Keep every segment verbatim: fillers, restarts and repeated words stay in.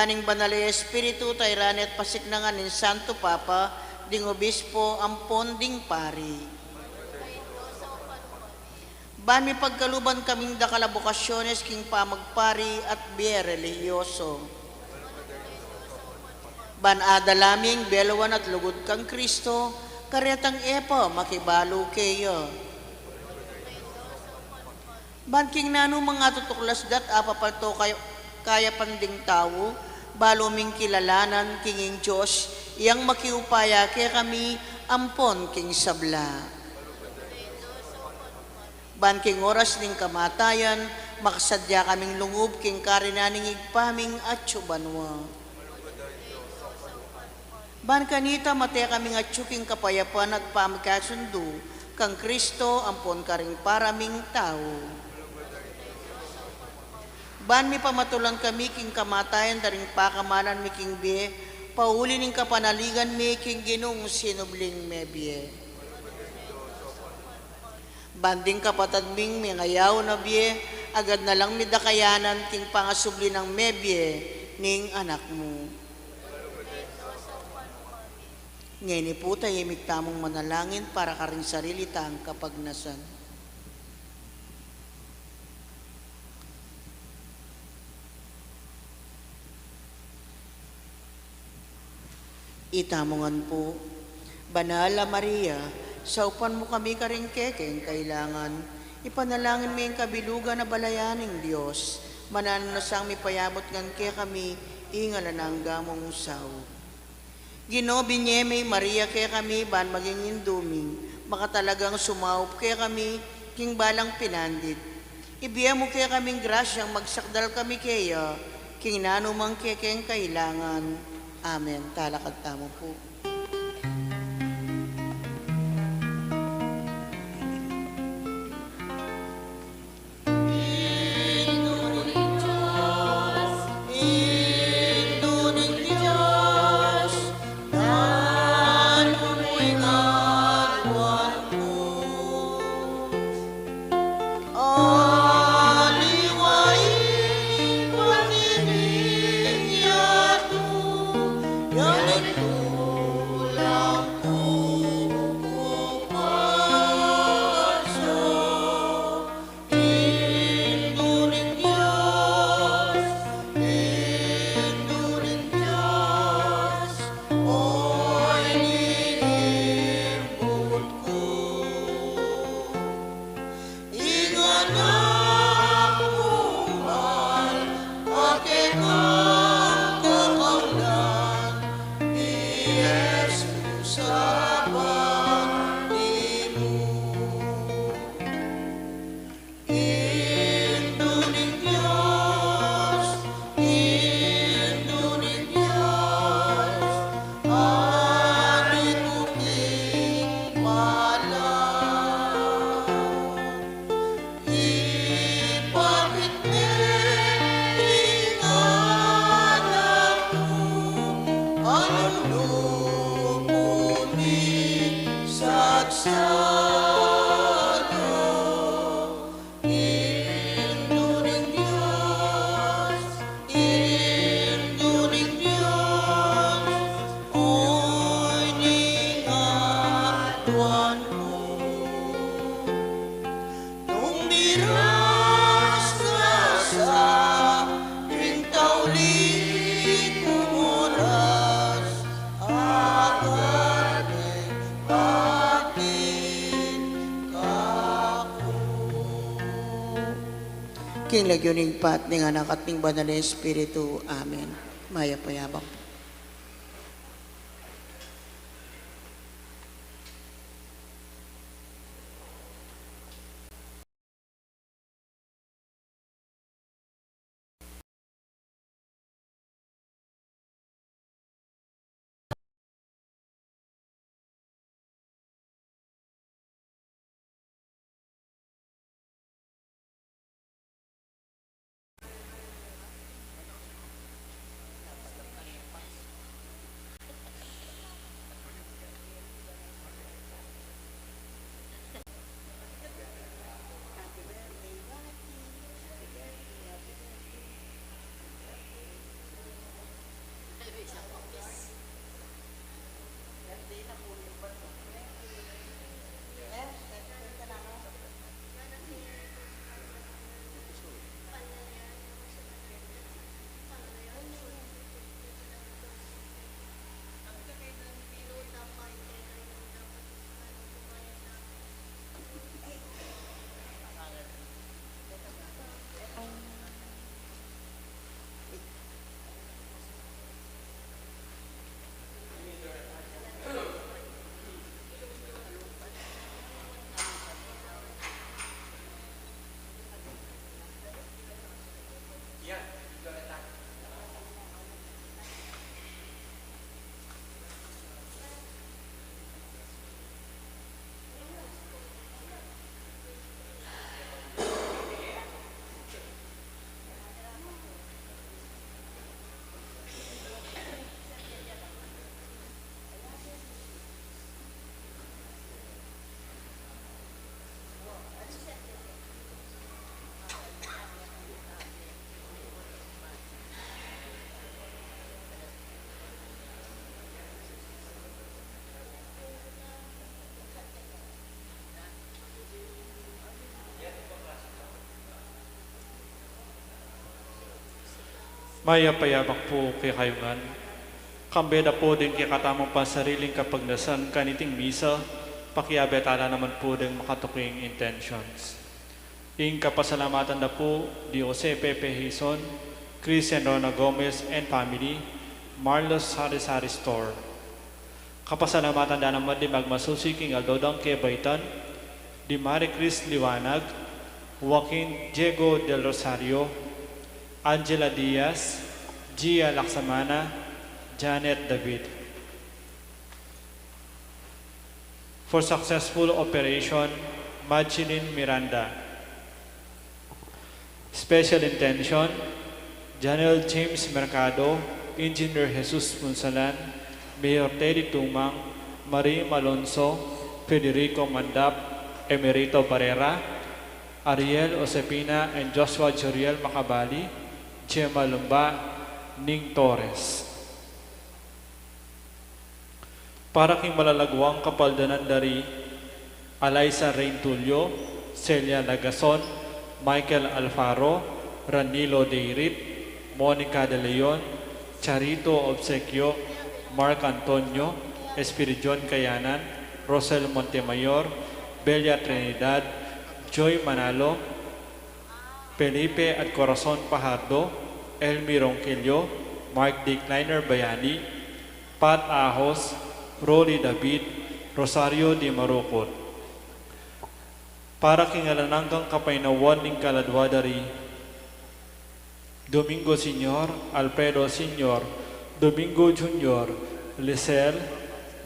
Ning Banal a Espiritu, tayran ne at pasiknangan ning Santo Papa, ding Obispo, ampon ding pari. Ban mipagkaluban kaming dakal a bokasyones king pamagpari at bie relihiyoso. Ban adala ming beluan at lugud kang Kristo, karetang e pa makibalu keya. Ban king nanu mang atutuklas dat apapalto kay-, kayapan ding tau, balu ming kilalanan king ing Dios, yang makiupaya kekami ampon king sabla. Ban king oras ning kamatayan, makasadya kaming lungub king karinan ning Ibpa ming atsu banua. Ban kanita mate kaming atsu king kapayapan at pamikasundu kang Kristo ampon karing para ming tau. Ban mipamatulan kami king kamatayan da ring pakamalan mi king bie, pauli ning kapanaligan mi king Ginung sinubling mebie. Ban ding kapatad ming mengayaw na bie, agad na lang mi da kayanan king pangasubli nang mebie ning Anak mu. Ngeni pu, tahimik tamung manalangin para karing sarili tang kapagnasan. Itamu ngan pu. Banal a Maria, saupan mu kami karing kekeng kailangan. Ipanalangin me ing kabilugan a balayan ning Dios. Mananu na sang mipayabut ngan kekami ing alang angga mung saup. Ginu, binie me i Maria kekami ban maging indu mi, makatalagang sumaup kekami king balang pinandit. Ibie mu kekaming grasyang magsakdal kami keya king nanu mang kekeng kailangan. Amen. Talakad tamu pu. Indu ning Dios, Indu ning Dios, ari ku king balang. Ipakit me ing anak mu, a lulupun ning sagsala. Indu ning Dios, Indu ning Dios, oy ning aduan ku. Nung miras na sa ring tauli kung oras, agad meng bakit kaku. King lagyu ning Ibpa, ning Anak, at ning Banal a Espiritu. Amen. Mayap a yabak. Mayap a yabak pu kekayu ngan. Kambe da pu ding kekatamung pansariling kapagnasan kaniting misa, pakiabe tala naman pu ding makatuking intentions. Ing kapasalamatan da pu di Jose Pepe Hizon, Christian Rona Gomez and family, Marlos Sari Sari Store. Kapasalamatan da naman di magmasusi king aldo dang kebaitan, di Marie Chris Liwanag, Joaquin Diego del Rosario, Angela Diaz, Gia Laksamana, Janet David. For successful operation, Magdalene Miranda. Special intention, Janel James Mercado, Engineer Jesus Punsalan, Mayor Teddy Tumang, Marie Malonzo, Federico Mandap, Emerito Barrera, Ariel Osepina and Joshua Joriel Macabali, Gemma Lumba, Ning Torres. Para king malalaguang kapaldanan dari Alaisa Reintulio, Celia Lagason, Michael Alfaro, Ranilo Deirit, Monica De Leon, Charito Obsequio, Mark Antonio, Espiridion Kayanan, Rosel Montemayor, Belia Trinidad, Joy Manalo, Felipe at Corazon Pajardo, Elmi Ronquillo, Mark D. Kleiner Bayani, Pat Ahos, Rolly David, Rosario Di Marukut. Para king alang anggang kapaynawan ning kaladua dari Domingo Senior, Alfredo Senior, Domingo Junior, Lisel,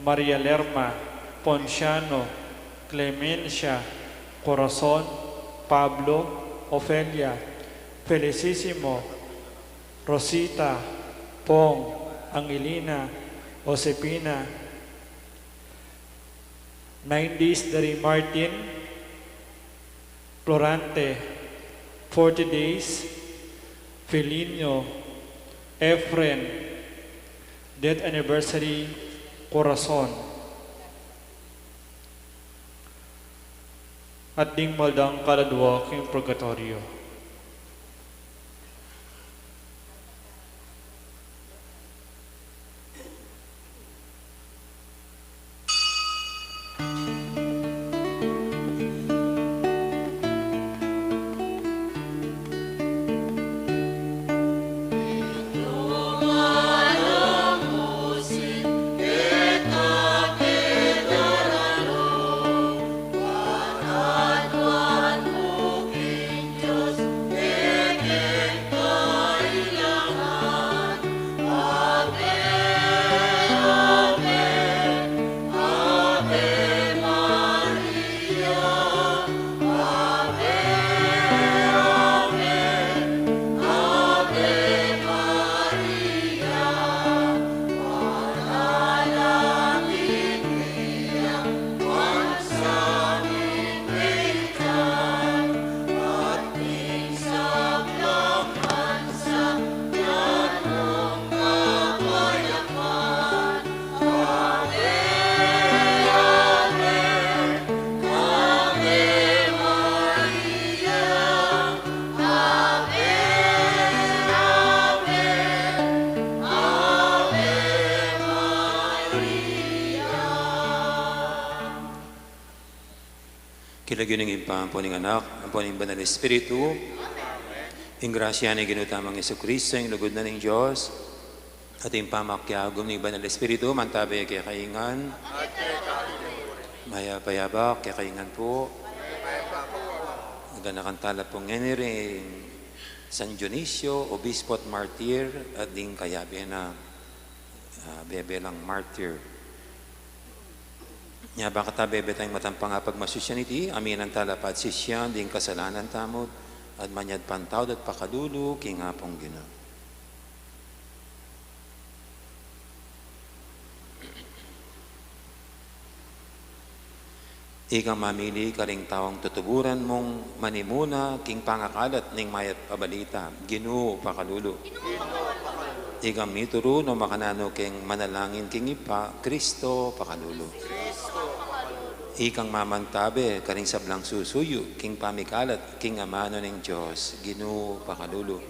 Maria Lerma, Ponciano, Clemencia, Corazon, Pablo, Ofelia, Felicissimo, Rosita, Pong, Angelina, Josefina, Nine days dari Martin, Florante, forty days, Felino, Efren, death anniversary, Corazon. At ding maldang kaladua king purgatorio. King lagyu ning Ibpa, ampo ning Anak, ampo ning Banal Espiritu. Ing grasya ning Ginu tamung Jesucristo, ing lugud na ning Dios, at ing pamakiagum ning Banal Espiritu, mantabe kekayu ngan. Mayap a yabak kekayu ngan pu. Ganakan tala pu ngeni ring San Dionisio, obispo at martir, at ding kayabe na, ah, bebe lang martir. Nya, ba kata bebe tang matampang a pagmasusyan iti, aminan tala pa at sisian ding kasalanan tamu, at manyad pantawad at pakalulu king Apung Ginu. Ikang mamili karing taung tutuburan mung manimuna king pangakalat ning mayap a balita, Ginu, pakalulu. Ikang mituru no makananu king manalangin king Ibpa, Kristo, pakalulu. Ikang mamantabe karing sablang susuyu king pamikalat king amanu ning Dios, Ginu, pakalulu.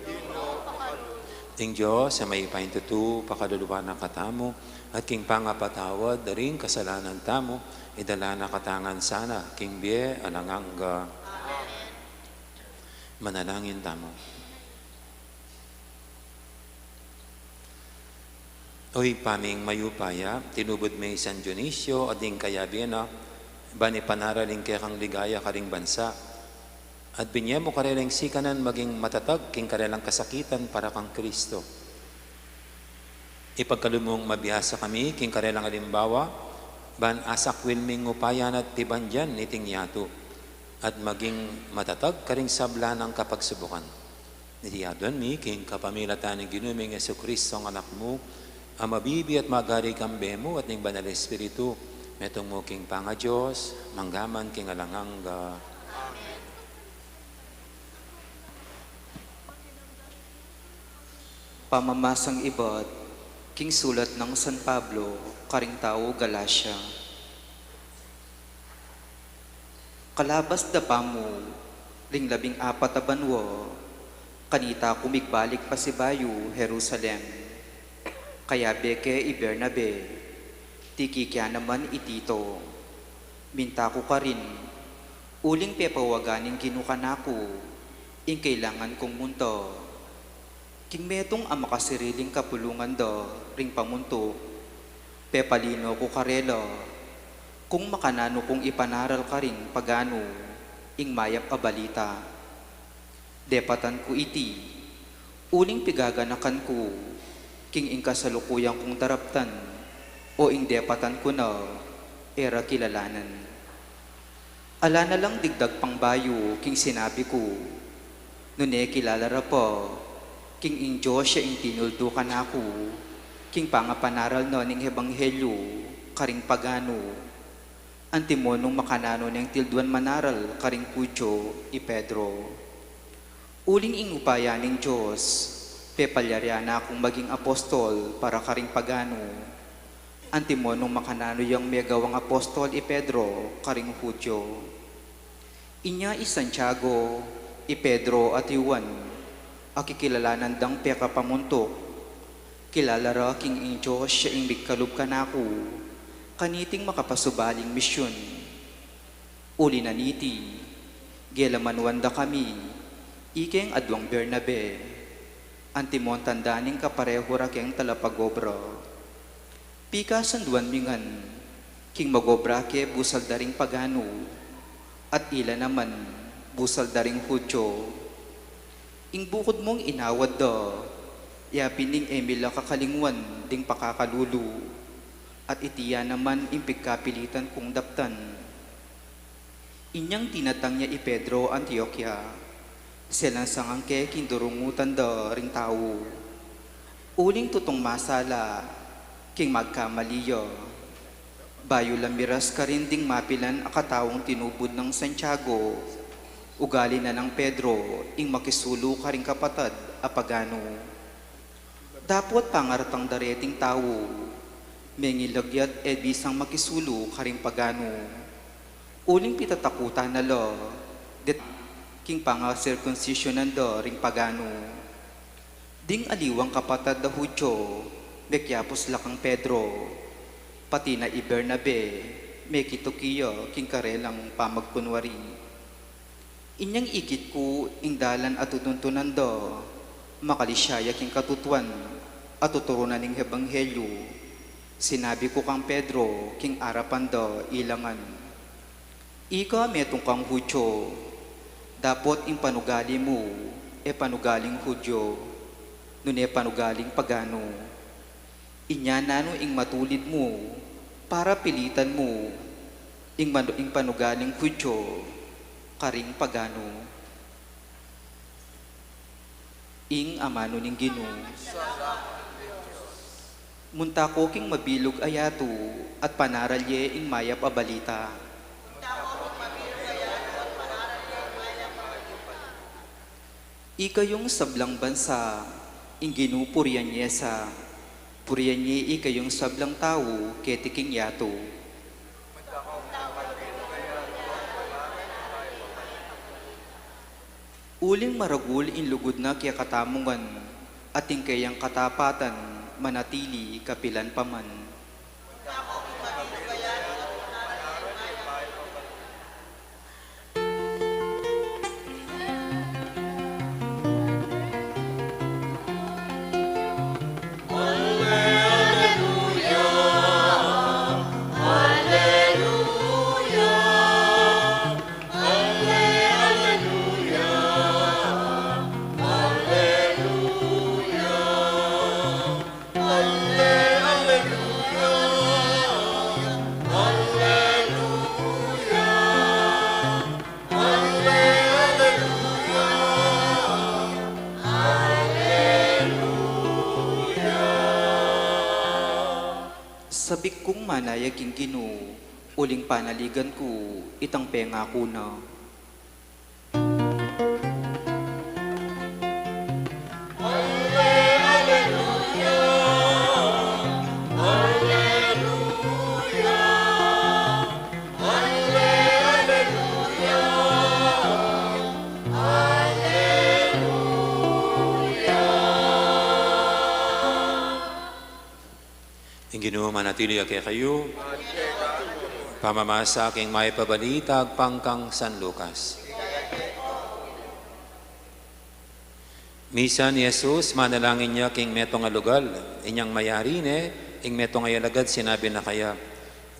Ing Dios a mayupayang tutu pakalulu na katamu, at king pangapatawad da ring kasalanan tamu, idala na katamu ngan sana king bie alang angga. Manalangin tamu. O Ibpa ming mayupaya, tinubud me i San Dionisio at ding kayabe na, ban ipanaral ing kekang ligaya karing bansa, at binye mu karelang sikanan maging matatag king karelang kasakitan para kang Kristo. Ipagkalub mung mabiasa kami king karelang alimbawa, ban asakwil ming upaya na at tibandian iting yatu, at maging matatag karing sabla nang kapagsubukan. Iti aduan mi king kapamilatan ning Ginu ming Jesucristo, a Anak mu, a mabibie at magari kambe mu at ning Banal Espiritu, metung mu king pangaDios, mangga man king alang angga. Pamamasang ibat king sulat nang San Pablo karing tau Galacia. Kalabas da pamu ring labing apat a banua, kanita ku migbalik pasibayu Jerusalem. Kayabe ke i Bernabe, tikiki ya naman i Tito. Minta ku karin, uling pepawagan ning Ginu kanaku ing kailangan kung munta. King metung a makasiriling kapulungan da ring pamuntuk, pepalino ku karela kung makananu kung ipanaral karing paganu ing mayap a balita. Depatan ku iti, uling pigaganakan ku king ing kasalukuyan kung daraptan, o ing depatan ku na e ra kilalanan. Ala na lang digdag pang bayu king sinabi ku, nune kilala ra pa king ing Dios ya ing tinuldu kanaku king pangapanaral na ning ebanghelyu karing paganu, antimo nung makananu neng tilduan manaral karing Judio i Pedro. Uling ing upaya ning Dios, pepalyaria na kung maging apostol para karing paganu, antimo nung makananu yang megawang apostol i Pedro karing Judio. Inya i Santiago, i Pedro at i Juan, a kikilalanan dang pekapamuntuk, kilala ra king ing Dios ya ing migkalub kanaku kaniting makapasubaling misyun. Uli na niti, gelamanwan da kami, ikeng aduang Bernabe, antimong tanda ning kaparehu ra keng talapagobra. Pikasunduan mi ngan king magobra ke busal da ring paganu, at ila naman busal da ring Judio. Ing bukud mung inawad da, yapin ing e mi la kakalingwan ding pakakalulu, at iti ya naman ing pigkapilitan kung daptan. Inyang dinatang ya i Pedro Antioquia, selang sangan ke king durungutan da ring tau. Uling tutung masala king magkamali ya. Bayu la miras karin ding mapilan a kataung tinubud nang Santiago, ugali na nang Pedro ing makisulu karing kapatad a paganu. Dapot pangaratang da reting tau, mengilagyat e bisang makisulu karing paganu. Uling pitatakutan na la det king pangasirkunsisyunan da ring paganu. Ding aliwang kapatad a Judio, mekyapus la kang Pedro, pati na i Bernabe, mekituki ya king karelang pamagkunwari. Inyang ikit ku ing dalan a tutuntunan da, makalisiaya king katutuan a tuturunan ning ebanghelyu, sinabi ku kang Pedro king arapan da ila ngan, ika metung kang Judio, dapot ing panugali mu e panugaling Judio, nune panugaling paganu. Inya nanu ing matulid mu para pilitan mu ing manu-, ing panugaling Judio karing paganu? Ing amanu ning Ginu. Munta ko king mabilug a yatu at panaral ye ing mayap a balita. Ikayung sablang bansa, ing Ginu purian ye sa, purian ye ikayung sablang tau keti king yatu. Uling maragul ing lugud na kekatamu ngan, At ing kayang katapatan manatili kapilan pa man. Sabik kung manaya king Ginu, uling panaligan ku itang pengaku na. Ing Ginu manatili ya kekayu. Pamamasa king mayap a balita agpang kang San Lucas. Misan i Jesus, manalangin ya king metung a lugal. Inyang mayari ne, ing metung a alagad sinabi na kaya,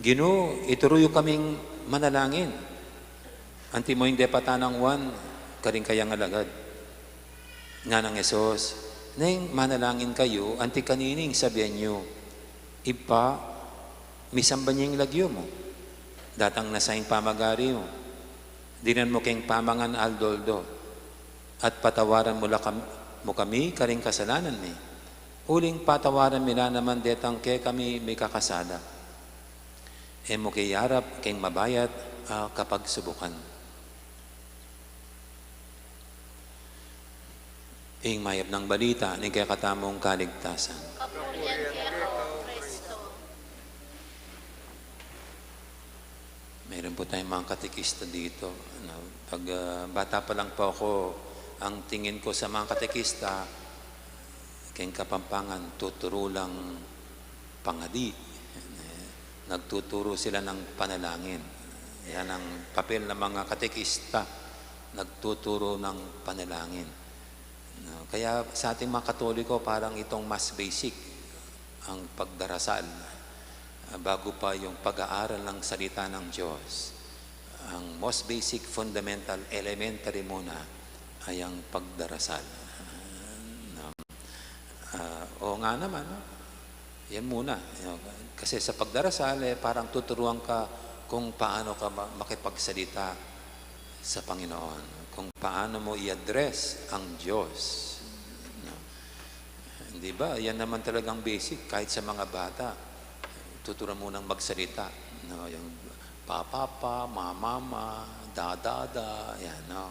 "Ginu, ituru yu kaming manalangin." Antimo ing depatan nang Juan karing kayang alagad. Nganang Jesus, "Neng manalangin kayu, anti kanini ing sabian yu, 'Ibpa, misamban ya ing lagyu mu. Datang na sa ing pamagari mu. Dinan mu keng pamangan aldo-aldo. At patawaran mu la kam-, mu kami karing kasalanan mi, uling patawaran mi la naman detang kekami mikakasala. E mu ke iarap keng mabayat a kapagsubukan.'" Ing mayap nang balita ning kekatamung kaligtasan. Kapurian keka, O Kristo. Meron po tayong mga katekista dito. Ano, pag, ah, bata pa lang po ako, ang tingin ko sa mga katekista, keng Kapampangan, tuturo lang pangadi. Nagtuturo sila ng panalangin. Yan ang papel ng mga katekista, nagtuturo ng panalangin. No? Kaya sa ating mga Katoliko, parang itong mas basic ang pagdarasal, ah, bago pa yung pag-aaral ng salita ng Diyos. Ang most basic, fundamental, elementary muna ay ang pagdarasal. No? Ah, oo nga naman, no? Yan muna. Yan. Kasi sa pagdarasal, eh, parang tuturuan ka kung paano ka ma-, makipagsalita sa Panginoon, kung paano mo i-address ang Diyos. No? Di ba? Yan naman talagang basic, kahit sa mga bata. Tuturuan mo nang magsalita, no? Yung papa pa, mama ma, dada da, yan, no?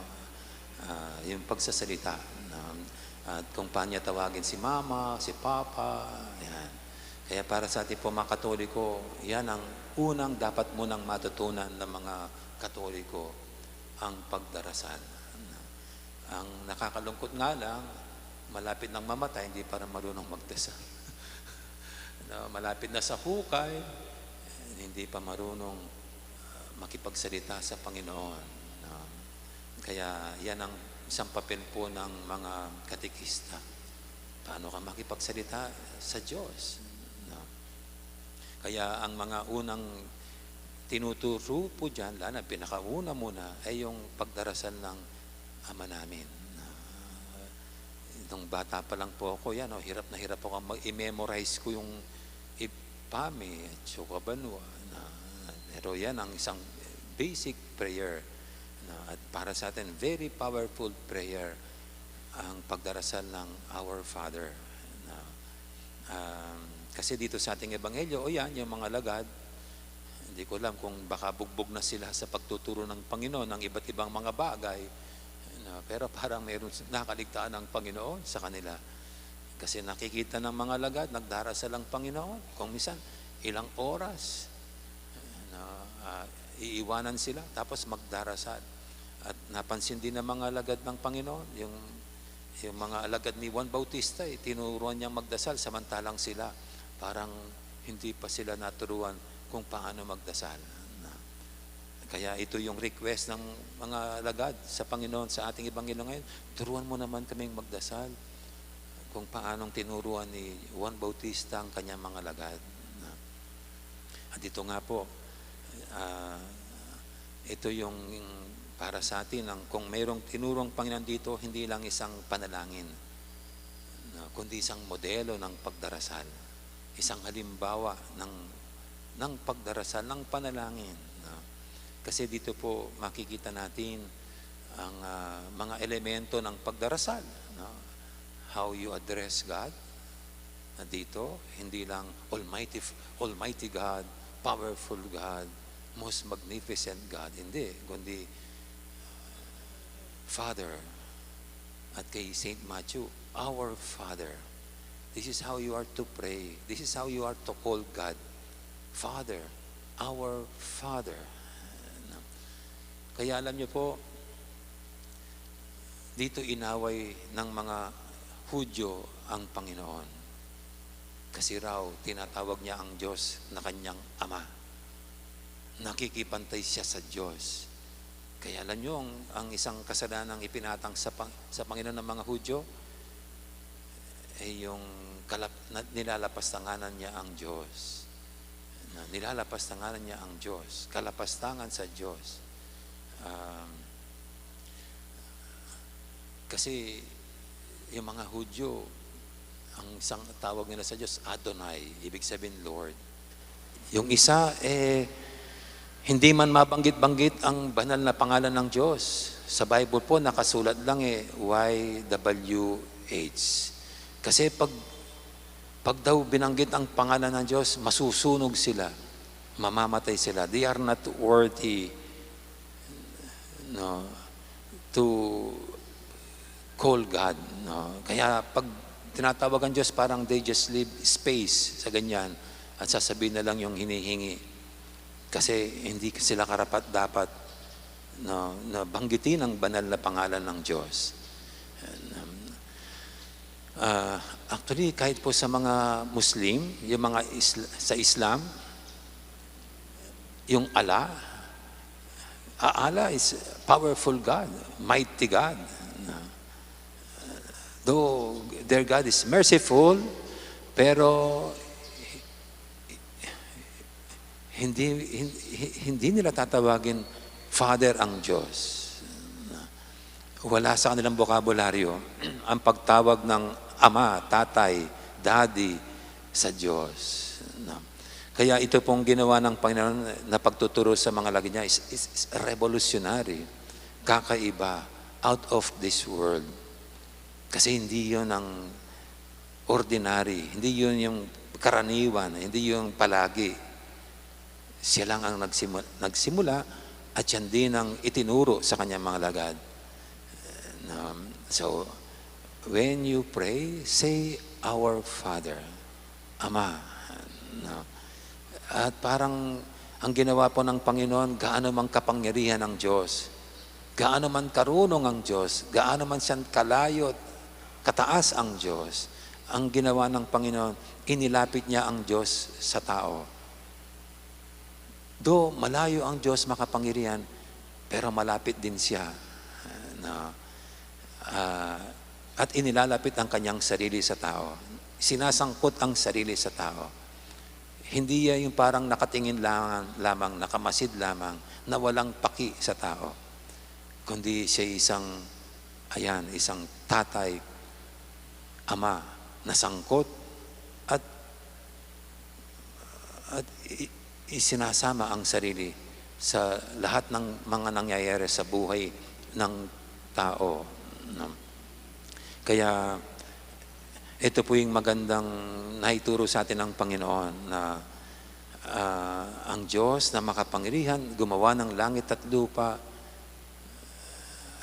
Ah, yung pagsasalita, no? At kung paano niya tawagin si mama, si papa, yan. Kaya para sa ating po mga Katoliko, yan ang unang dapat munang matutunan ng mga Katoliko, ang pagdarasal. Ang nakakalungkot nga lang, malapit nang mamatay, hindi pa rin marunong magdasal. No, malapit na sa hukay, hindi pa marunong, ah, makipagsalita sa Panginoon. No? Kaya yan ang isang papel po ng mga katekista. Paano ka makipagsalita sa Diyos? No? Kaya ang mga unang tinuturo po diyan, lalo na pinakauna muna, ay yung pagdarasal ng Ama Namin. Ah, nung bata pa lang po ako, yan, oh, hirap na hirap ako mag-, i-memorize ko yung Ibpa mi, Chukabanwa, na, pero yan ang isang basic prayer, na, at para sa atin, very powerful prayer ang pagdarasal ng Our Father. Na, um, kasi dito sa ating ebanghelyo, o yan, yung mga alagad, hindi ko alam kung baka bugbog na sila sa pagtuturo ng Panginoon ng iba't ibang mga bagay, no? Pero parang mayroon s-, nakaligtaan ng Panginoon sa kanila. Kasi nakikita ng mga alagad, nagdarasal ang Panginoon. Kung minsan, ilang oras, no, ah, iiwanan sila, tapos magdarasal. At napansin din ng mga alagad ng Panginoon, yung Yung mga alagad ni Juan Bautista, eh, tinuruan niyang magdasal, samantalang sila, parang hindi pa sila naturuan kung paano magdasal. Na, kaya ito yung request ng mga alagad sa Panginoon sa ating Ebanghelyo ngayon, "Turuan mo naman kaming magdasal kung paanong tinuruan ni Juan Bautista ang kanyang mga alagad." Na, at ito nga po, ah, ito yung para sa atin, ang, kung mayroong tinurong Panginoon dito, hindi lang isang panalangin, no, kundi isang modelo ng pagdarasal, isang halimbawa ng, ng pagdarasal, ng panalangin, no? Kasi dito po makikita natin ang, ah, mga elemento ng pagdarasal, no? How you address God, na dito, hindi lang Almighty, Almighty God, powerful God, most magnificent God, hindi, kundi Father. At kay Saint Matthew, "Our Father." This is how you are to pray. This is how you are to call God. "Father, our Father." Kaya alam niyo po, dito inaway ng mga Hudyo ang Panginoon. Kasi raw, tinatawag niya ang Diyos na kanyang Ama. Nakikipantay siya sa Diyos. Kaya alam niyo, ang, ang isang kasalanang ipinatang sa Pang-, sa Panginoon ng mga Hudyo, eh, yung kalap-, na, nilalapastanganan niya ang Diyos. Na, nilalapastanganan niya ang Diyos. Kalapastangan sa Diyos. Um, kasi yung mga Hudyo, ang isang tawag nila sa Diyos, Adonai, ibig sabihin Lord. Yung isa, eh, hindi man mabanggit-banggit ang banal na pangalan ng Diyos. Sa Bible po, nakasulat lang, eh, Y W H. Kasi pag, pag daw binanggit ang pangalan ng Diyos, masusunog sila, mamamatay sila. They are not worthy, no, to call God, no? Kaya pag tinatawagan Diyos, parang they just leave space sa ganyan at sasabihin na lang yung hinihingi. Kasi hindi sila karapat-dapat, no, na banggitin ang banal na pangalan ng Diyos. And, um, ah, actually, kahit po sa mga Muslim, yung mga Isla-, sa Islam, yung Allah, ah, Allah is powerful God, mighty God. Though their God is merciful, pero hindi, hin-, hi-, hindi nila tatawagin Father ang Diyos. Wala sa kanilang bokabularyo ang pagtawag ng Ama, Tatay, Daddy sa Diyos. No? Kaya ito pong ginawa ng Panginoon na pagtuturo sa mga alagad niya is, is, is revolutionary, kakaiba, out of this world. Kasi hindi yon ang ordinary, hindi yon yung karaniwan, hindi yung palagi. Siya lang ang nagsimu-, nagsimula at siya din ang itinuro sa kanyang mga alagad. Um, so, when you pray, say, "Our Father," Ama. No? At parang ang ginawa po ng Panginoon, gaano mang kapangyarihan ang Diyos, gaano man karunong ang Diyos, gaano man siyang kalayo at kataas ang Diyos, ang ginawa ng Panginoon, inilapit niya ang Diyos sa tao. Though malayo ang Diyos makapangyarihan, pero malapit din siya. No? Ah, at inilalapit ang kanyang sarili sa tao. Sinasangkot ang sarili sa tao. Hindi yan yung parang nakatingin lamang, lamang, nakamasid lamang, na walang paki sa tao. Kundi siya isang, ayan, isang tatay, ama, na sangkot at, at i-, isinasama ang sarili sa lahat ng mga nangyayari sa buhay ng tao, no? Kaya ito po yung magandang naituro sa atin ng Panginoon na, ah, ang Diyos na makapangyarihan, gumawa ng langit at lupa,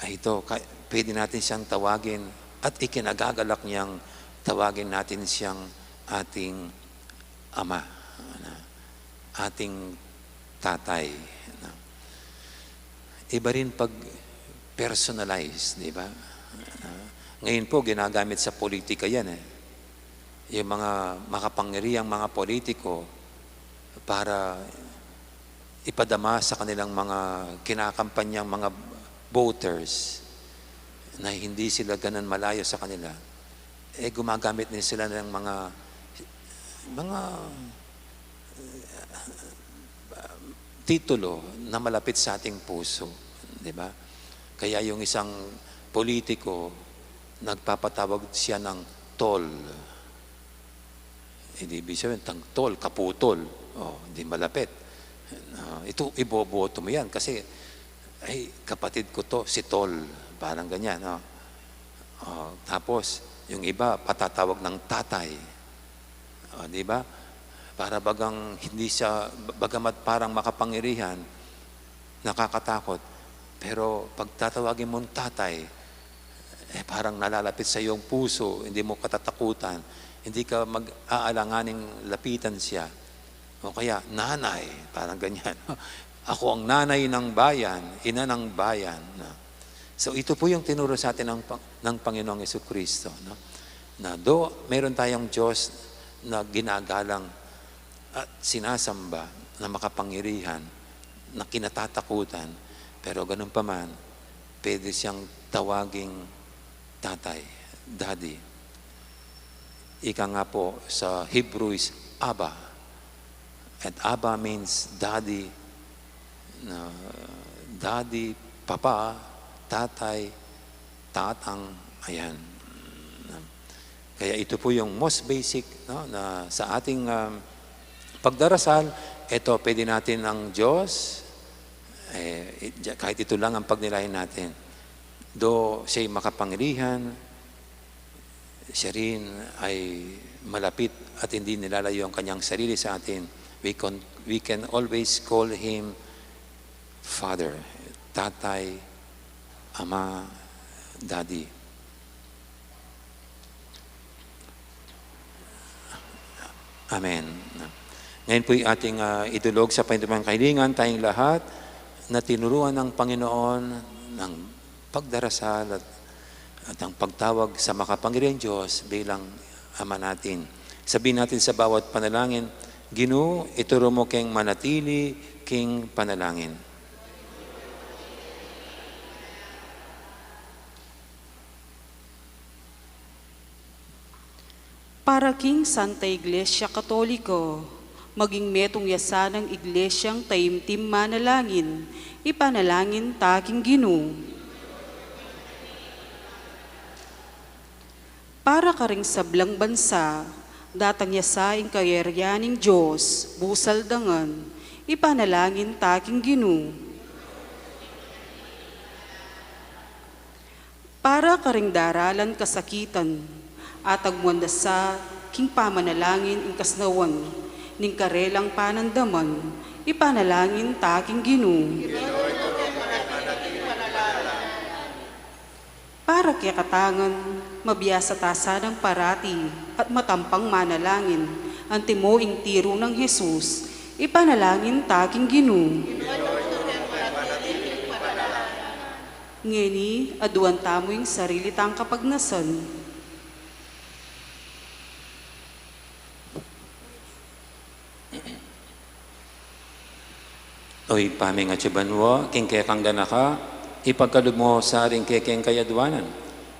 ay ito, ka-, pwede natin siyang tawagin at ikinagagalak niyang tawagin natin siyang ating Ama, ano, ating Tatay, ano. Iba rin pag personalize, di ba? Ah, Ngayon po, ginagamit sa politika yan eh. Yung mga makapangyarihang mga politiko para ipadama sa kanilang mga kinakampanyang mga voters na hindi sila ganun malayo sa kanila. Eh, gumagamit din sila ng mga, mga titulo na malapit sa ating puso, di ba? Kaya yung isang politiko, nagpapatawag siya ng tol. Eh, di ibig sabihin, tang tol, kaputol. Oh, di malapit. Ah, ito, iboboto mo yan kasi, "Ay, kapatid ko to, si tol." Parang ganyan, no? Oh, tapos, yung iba, patatawag ng tatay. O, di ba? Para bagang hindi siya, bagamat parang makapangyarihan, nakakatakot, pero pag tatawagin mong tatay, eh, parang nalalapit sa iyong puso, hindi mo katatakutan, hindi ka mag-aalanganing lapitan siya. O kaya, nanay, parang ganyan. "Ako ang nanay ng bayan, ina ng bayan." No? So, ito po yung tinuro sa atin ng, Pang- ng Panginoong Jesucristo, no? Na do, meron tayong Diyos na ginagalang at sinasamba, na makapangyarihan, na kinatatakutan, pero ganun pa man, pwede siyang tawaging tatay, daddy. Ika nga po sa Hebrew is Abba. And Abba means daddy, na daddy, papa, tatay, tatang, ayan. Kaya ito po yung most basic, no, na sa ating, um, pagdarasal, ito, pwede natin ang Diyos, eh, i-, kahit ito lang ang pagnilayan natin. Do siya'y makapangyarihan, siya rin ay malapit at hindi nilalayo ang kanyang sarili sa atin. We can, we can always call him Father, Tatay, Ama, Daddy. Amen. Ngayon po'y ating, ah, idulog sa panibagong kahilingan tayong lahat na tinuruan ng Panginoon ng pagdarasal at, at ang pagtawag sa makapangyarihang Diyos bilang Ama natin. Sabihin natin sa bawat panalangin, "Ginu, ituru mu keng manatili king panalangin." Para king Santa Iglesia Katoliko, maging metung ya sanang iglesiang taimtim manalangin, ipanalangin ta king Ginu. Para karing sablang bansa, datang ya sa ing kayarian ning Dios, busal dangan, ipanalangin ta king Ginu. Para karing daralan kasakitan, atagmuan da sa king pamanalangin ing kasnawan ning karelang panandaman, ipanalangin ta king Ginu. Para kekatangan, mabiasa ta sanang parati at matampang manalangin, antimo ing tiru nang Jesus, ipanalangin ta king Ginu. Ngeni, aduan tamu ing sarili tang kapagnasan. O Ibpa mi, atsu ka banua, king kekang ganaka, ipagkalub mu sa ring kekeng kayaduanan.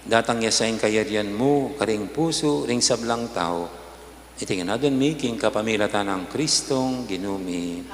Datang ya sa ing kayarian mu karing pusu ring sablang tau. Iti ngan aduan mi king kapamilatan nang Kristong Ginu mi.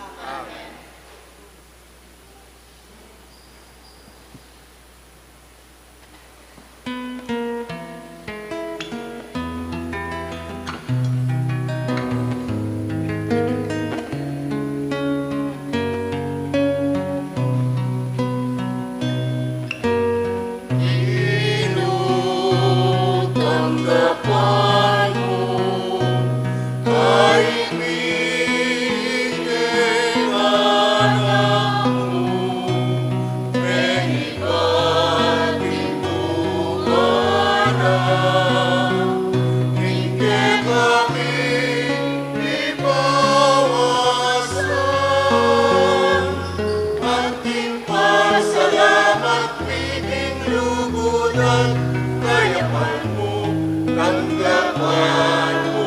Tanggapan mu,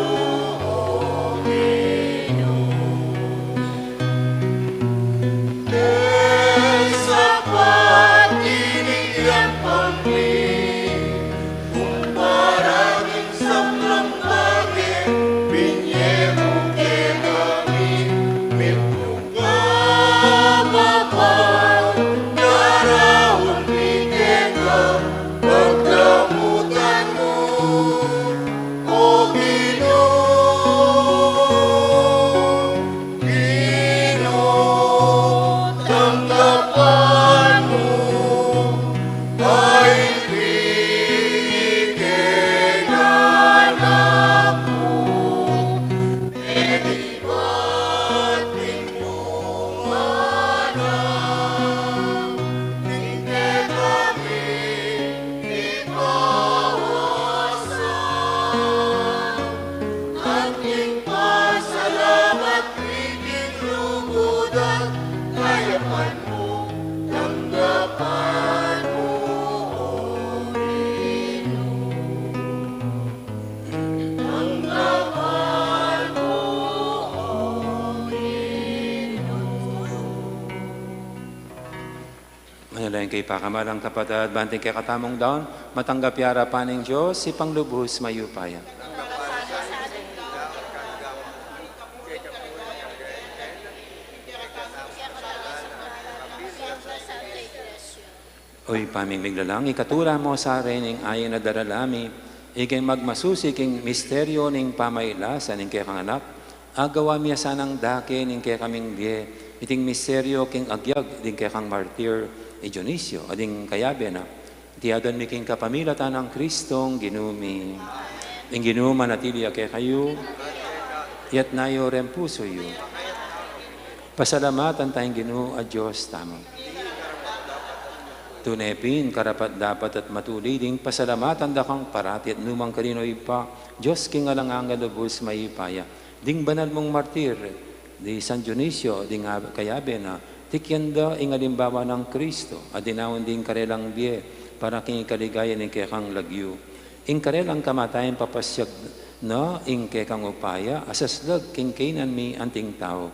O Ginu. Deng sapat king yampang mi, kumpara king sablang bage, binye mu kekami, mitmung kababaan, daraun mi keka, pagdamutan mu, O Ginu. Ginu, tanggapan mu, ay, piganakan ku, e di bat king bunga na, king kekami ipawasa, at king pasalamat mi king lugud at kayapan mu, tanggapan mu, O Ginu. Tanggapan mu, O Ginu. Manalangin kayu, pakamalan kung kapatad, ban king kekatamung daun, matanggap ya arapan ning Dios, Ibpang lubus mayupaya. O Ibpa ming miglalang, ikatula mu sa reni ing ain a darala mi, ikeng magmasusi king misteryo ning pamailasan ning kekang Anak, agawa mi ya sanang dake ning kekaming bie, iting misteryo king agyag ding kekang martir, i Dionisio, at ding kayabe na. Iti adwan mi king kapamilatan nang Kristong Ginu mi. Ing Ginu manatili ya kekayu, iyatas yu ring pusu yu. Pasalamatan taya ing Ginu a Dios tamu. Tune pin, karapat-dapat at matulid ing pasalamatan da kang parati at nu man karin, O Ibpa, Dios king alang angga, lubus mayupaya. Ding banal mung martir, di San Dionisio, ding a-, kayabe na, tikyan da ing alimbawa nang Kristo, a dinaun ding karelang bie, para king ikaligaya ning kekang lagyu. Ing karelang kamatayan papasiag na ing kekang upaya, a saslag king kainan mi anting tau.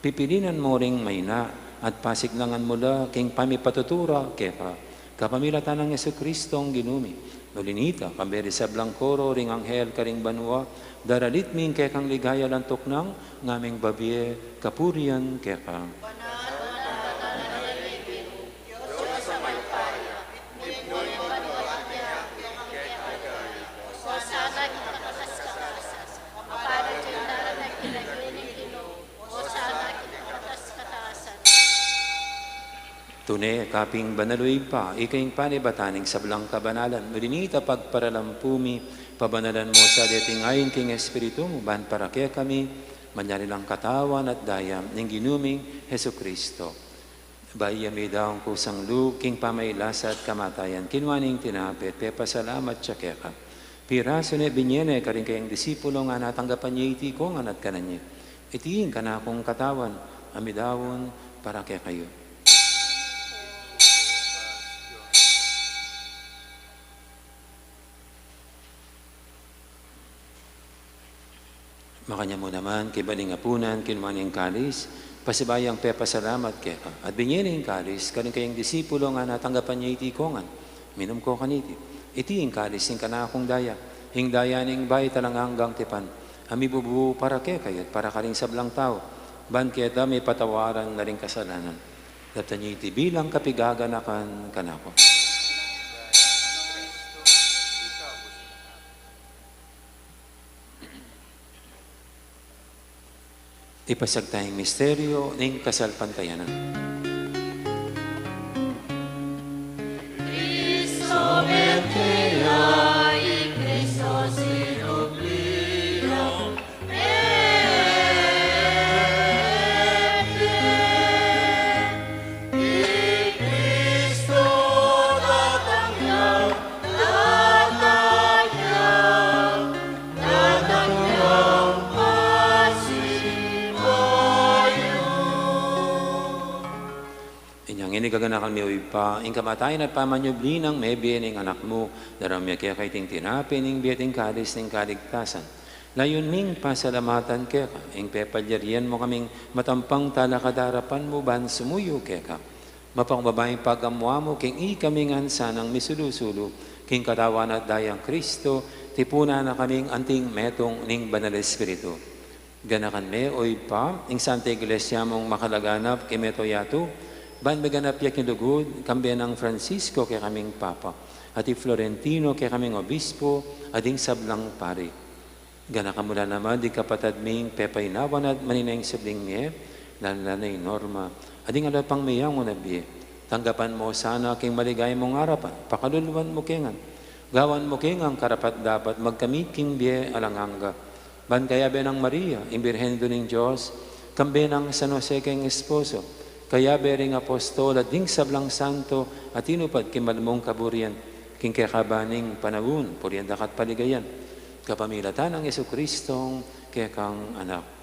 Pipilinan mu ring maina, at pasiknangan mu la king pamipatutu ra keka. Kapamilatan nang Jesucristong Ginu mi. Uli nita, kambe ring sablang koro ring anghel karing banua, daralit mi ing kekang ligaya alang tuknang, ngaming babie, kapurian keka. Tune, kapin banal, O Ibpa, ika ing panibatan ning sablang kabanalan. Uli nita pagparalampu mi, pabanalan mu sa deting ain king Espiritu mu, ban para kekami, manyari lang katawan at daya ning Ginu ming Jesucristo. Bayu ya midaun kusang lub king pamailasa at kamatayan, kinua ne ing tinape, pepasalamat ya keka. Pirasu ne, binie ne karing kayang disipulo, ngana, tanggapan ye iti king ngan at kanan ye. Iti ing kanakung katawan, a midaun para kekayu. Makanyan mu naman, kaybat ning apunan, kinua ne ing kalis, pasibayu yang pepasalamat keka, at binie ne ing kalis karing kayang disipulo, ngana, tanggapan ye iti king ngan, minum ko kaniti. Iti ing kalis ning kanakung daya, ing daya ning bayu at alang anggang tipan, a mibubu para kekayu at para karing sablang tau, ban keta mipatawaran na ring kasalanan. Daptan ye iti bilang kapigaganakan kanaku. Ipasiag taya ing misteryo ning kasalpantayanan. Danakan mi, o Ibpa, ing kamatayan at pamanyubli nang mebie ning Anak mu, daraun mi keka iting tinape ning bie at ing kalis ning kaligtasan. Layun ming pasalamatan keka ing pepalyarian mu kaming matampang talakad king arapan mu ban sumuyu keka. Mapakumbaba ing pagamu-amu king ikami ngan sanang misulu-sulu king Katawan at Daya nang Kristo, tipunan na kaming anting metung ning Banal Espiritu. Ganakan me, o Ibpa, ing Santa Iglesia mung makalaganap king mabilug a yatu, ban miganap ya king lugud, kambe nang Francisco kekaming Papa, at i Florentino kekaming Obispo, at ding sablang pari. Ganakan mu la naman ding kapatad ming pepainawan at manenaya king subling mie, lalu na i Norma, at ding alang pang miyang unabie. Tanggapan mu sana king maligaya mung arapan, pakaluluan mu ke ngan. Gawan mu ke ngan karapat-dapat magkamit king bie alang angga. Ban kayabe nang Maria, ing Birhen Indu ning Dios, kambe nang San Jose keng esposo, kayabe ring apostol at ding sablang santo a tinupad king malmung kaburian, king kekaban ning panaun, purian da ka at paligayan, kapamilatan nang Jesucristong kekang Anak.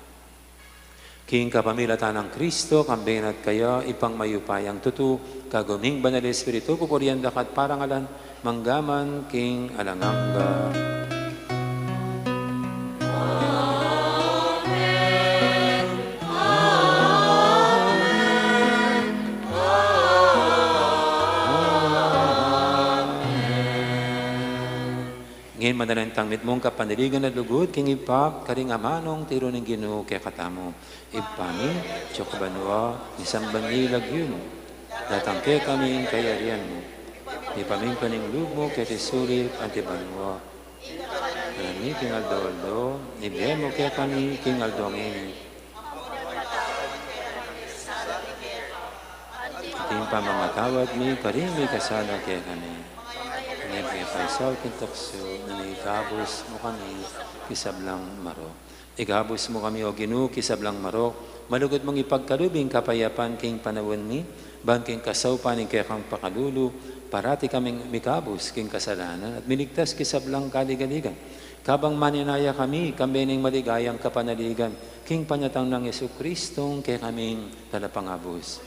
King kapamilatan nang Kristo, kambe na at kaya, Ibpang mayupayang tutu, kayabe ning Banal Espiritu, pupurian da ka at parangalan, mangga man king alang angga. Ngeni manalangin tang mitmung kapanaligan at lugud king Ibpa, karing amanung tiru ning Ginu kekatamu. Ibpa mi, atsu ka banua, misamban ya ing lagyu mu. Datang kekami ing kayarian mu. Mipamintuan ing lub mu keti sulip anti banua. Kanan mi king aldo-aldo, ibie mu kekami king aldo ngeni. Anti ing pamamatawad mi karing mikasala kekami. E mu ke paisaul king tuksu, nune ikabus mu kami king sablang marok. Ikabus mu kami, O Ginu, king sablang marok, malugud mung ipagkalub ing kapayapan king panaun mi, ban king kasaupan ning kekang pakalulu, parati kaming mikabus king kasalanan, at miligtas king sablang kaligaligan. Kabang manenaya kami, kambe ning maligayang kapanaligan, king panyatang nang Jesucristong kekaming Talapangabus.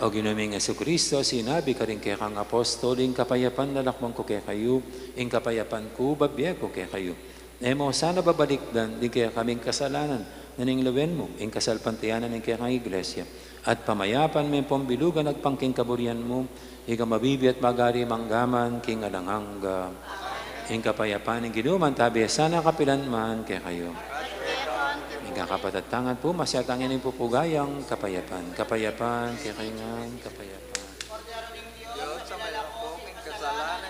O Ginu ming Jesucristo, sinabi mu karing kekang apostol, ing kapayapan lalakwan ku kekayu, ing kapayapan ku bibie ku kekayu. E mu sana babalikdan ding kekaming kasalanan, nune lawen mu ing kasalpantayanan ning kekang Iglesia, at pamayapan me pung bilugan agpang king kaburian mu, ika a mabibie at magari mangga man king alang angga. Ing kapayapan ning Ginu mantabi sana kapilan man kekayu. Ing kakapatad tang pu, masyatang ini pupugayang kapayapan. Kapayapan kekayu ngan, kapayapan.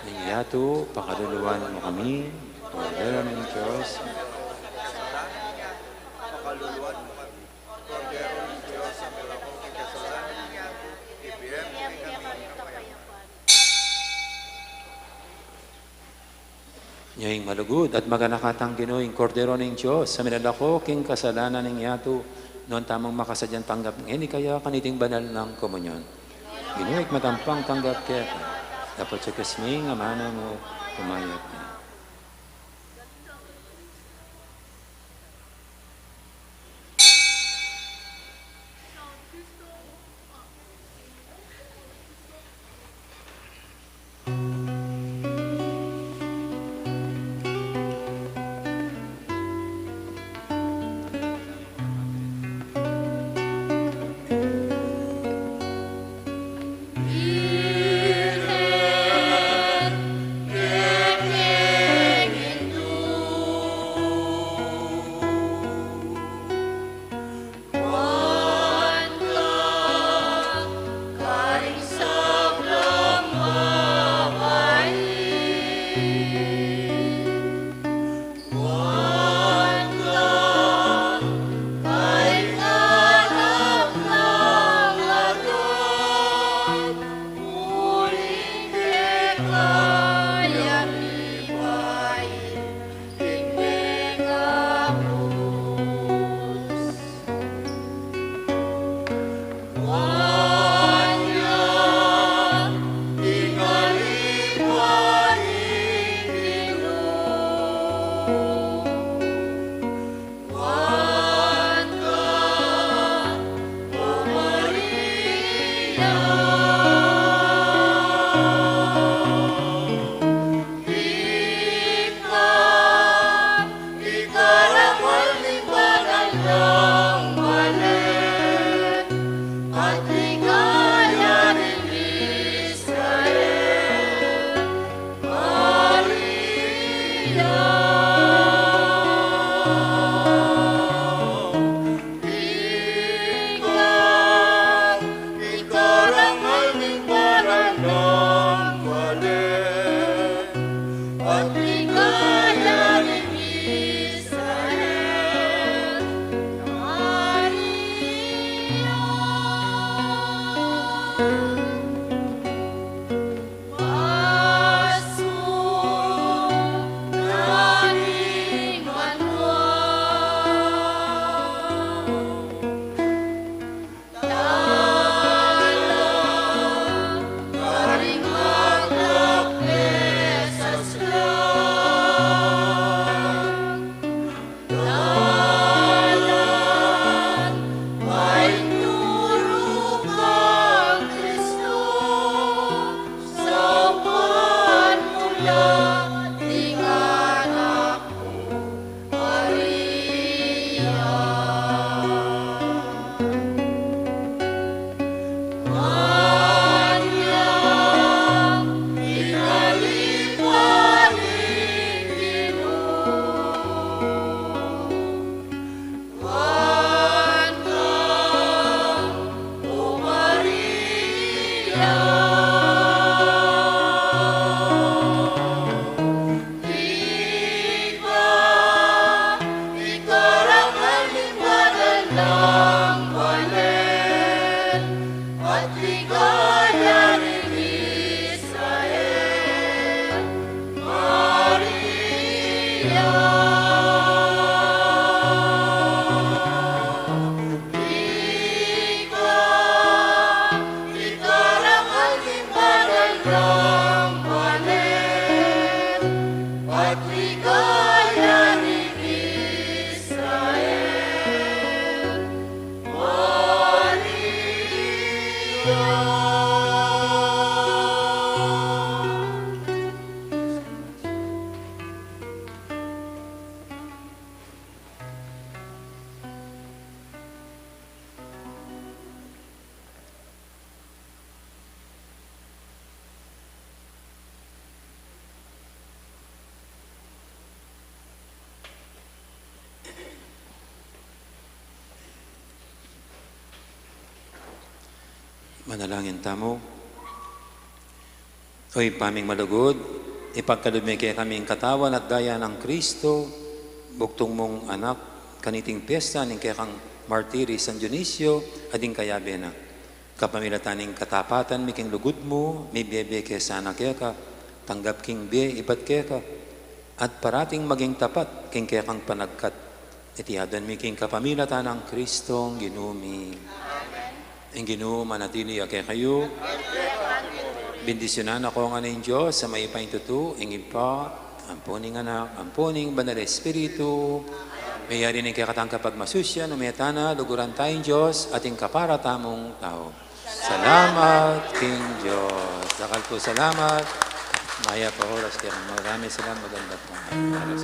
Ning yatu, pakaluluan mu kami, Kordero ning Dios. Nya ing malugud at maganaka tang Ginu, ing Kordero ning Dios, a milalako king kasalanan ning yatu, nuan tamung makasadyang tanggap ngeni kaya kaniting banal nang komunyon. Ginu, ikmat ampong tanggap keka, dapot king amanu mu, kumayap na. Manalangin tamu. O Ibpa ming malugud, ipagkalub me kekami ing katawan at daya nang Kristo, bugtung mung Anak, kaniting piyesta ning kekang martiri San Dionisio, at ding kayabe na. Kapamilatan ning katapatan mi king lugud mu, mibie-bie ke sana keka, tanggap king bie ibat keka, at parating maging tapat king kekang panagkat. Iti aduan mi king kapamilatan nang Kristong Ginu mi. Amen. Ing Ginu manatili ya kekayu. Bendisyunan na ko ngan ning Dios a mayupayang tutu, ing Ibpa, ampo ning Anak, ampo ning Banal Espiritu. Meyari ning kekatang kapagmasusyan, ume tana, luguran taya ing Dios at ing kapara tamung tau. Salamat king Dios. Dakal pung salamat. Mayap a oras kekayu. Maraming salamat. Maganda pung oras.